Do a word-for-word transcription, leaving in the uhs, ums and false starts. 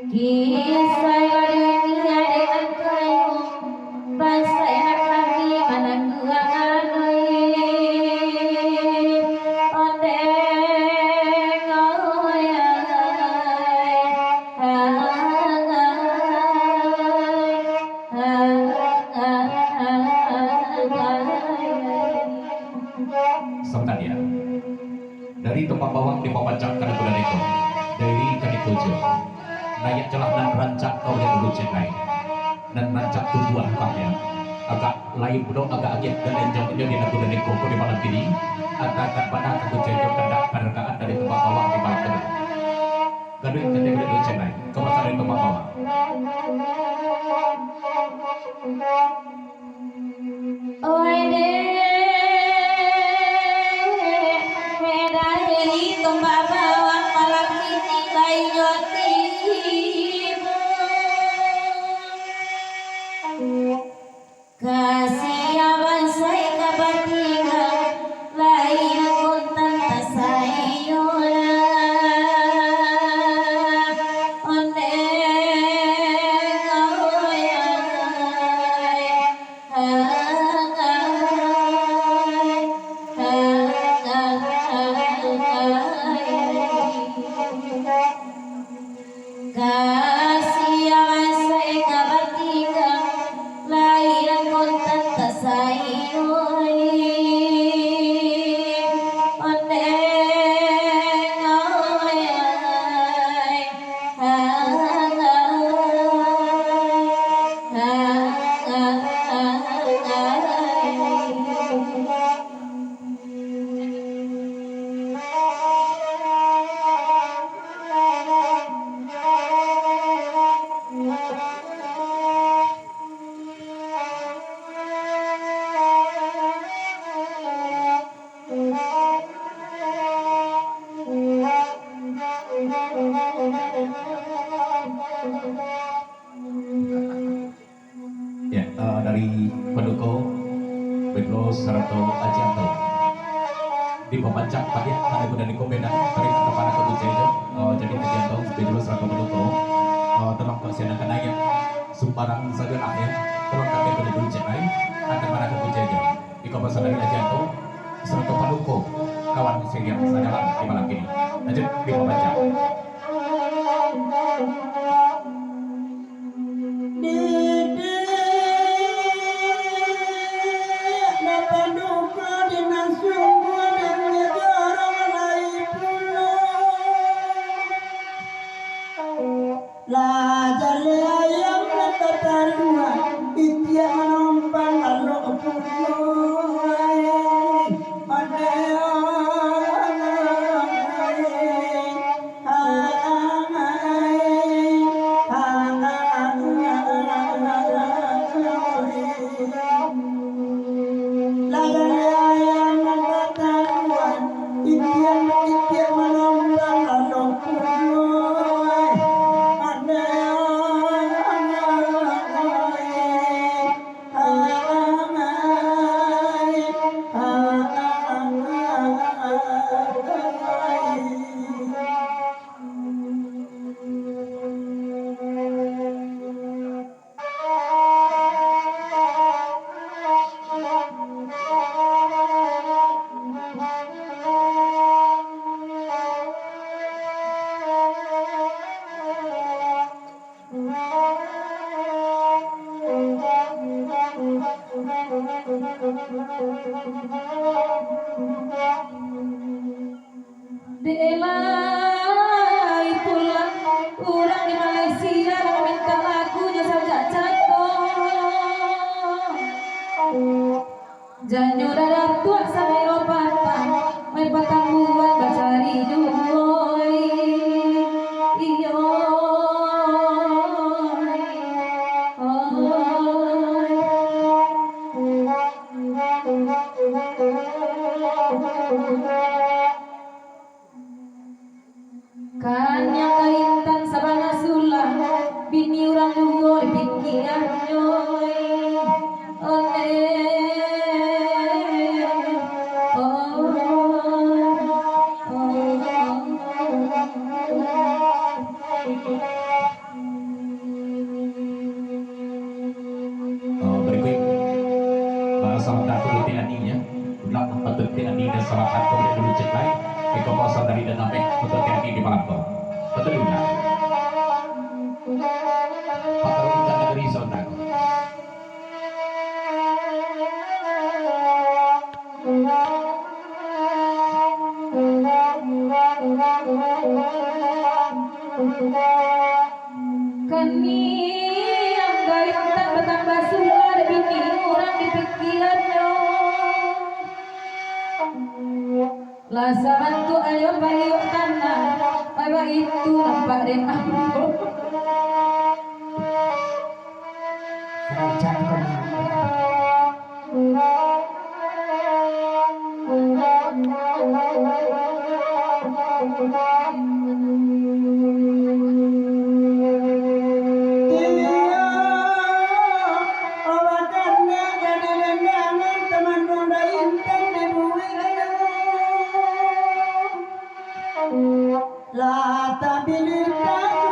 Kisah lading adek angkai, bansaik nak kami manangguang anoi. Ondeng oyai, angai, angai, angai. Sabanta, ya. Dari Tumbak Bawang di Papancak ka Dago Daniko, dari Kaniko Jo, naiak jalan nan rancak ka Uliak Dulu Cenai, nan rancak tumbuah ukahnya, agak lain pulo, agak agiah dan enjang inyo di Dago Daniko ko di malam kini, antakan bana ka Kucai Jo kandak karekaan dari Tumbak Bawang di malam kini. Gaduik tete Uliak Dulu Cenai, ka pasar dari Tumbak Bawang. Oi dek, medan dek Tumbak Bawang malam kini lai jo tibo. Kasiah bansaik ka batinggang, lai angkutan tasaiyo lah. Ondeh, oi, oi. Kasiah bansaik ka batinggang, lai angkutan tasaiyo, ondeh, oi, oi. Ya, eh, dari Paduko, Bedlo sarato Ajianto. Di Papancak Padiah, ado pun dari Komedan, tarik ka mana ka Kucai Jo. Eh, jadi Ajianto, Bedlo sarato Paduko, eh, tolong kau sianang ka naiak sumbarang sajo lah, ya. Tolong kami pun dulu cek lai, antakan mana ka Kucai Jo. Iko pasan dari Ajianto, sarato Paduko, kawan siriang sajalan di malam kini. Lanjut, di Papancak. Dede, napa duko di nan sungguah dan nyo jorong lai pulo. Lah jaleh ayam nan tatalua, itiak manompang lalok pulo. Ai, pandai, ai. Dek lai pulang urang di Malaysia, lah mintak lagunyo sajak cako. Janyo dadah tuak samiro patah, mai patang bulan bacari juo, iyo, oi. Kanyang ka intan sabana sulah, bini urang juo dipikiannyo, ondeh, oh, oh, oh. Patut tinan ni dan salah aku boleh dulu cek lai. Iko pasal dari dan ameh untuk tinan ni di malam tu. Patut dulu lah. Patut dulu negeri sontak. Kini yang gaib tak batambah sulah, bini urang dipikiannyo. Lah sabantuk ayo baliak tanah, baitu nampak den ambo. Rancak ko ni. Iyo, olah kena jadi lendangan, teman dua intan di bumi. Lah tabilikan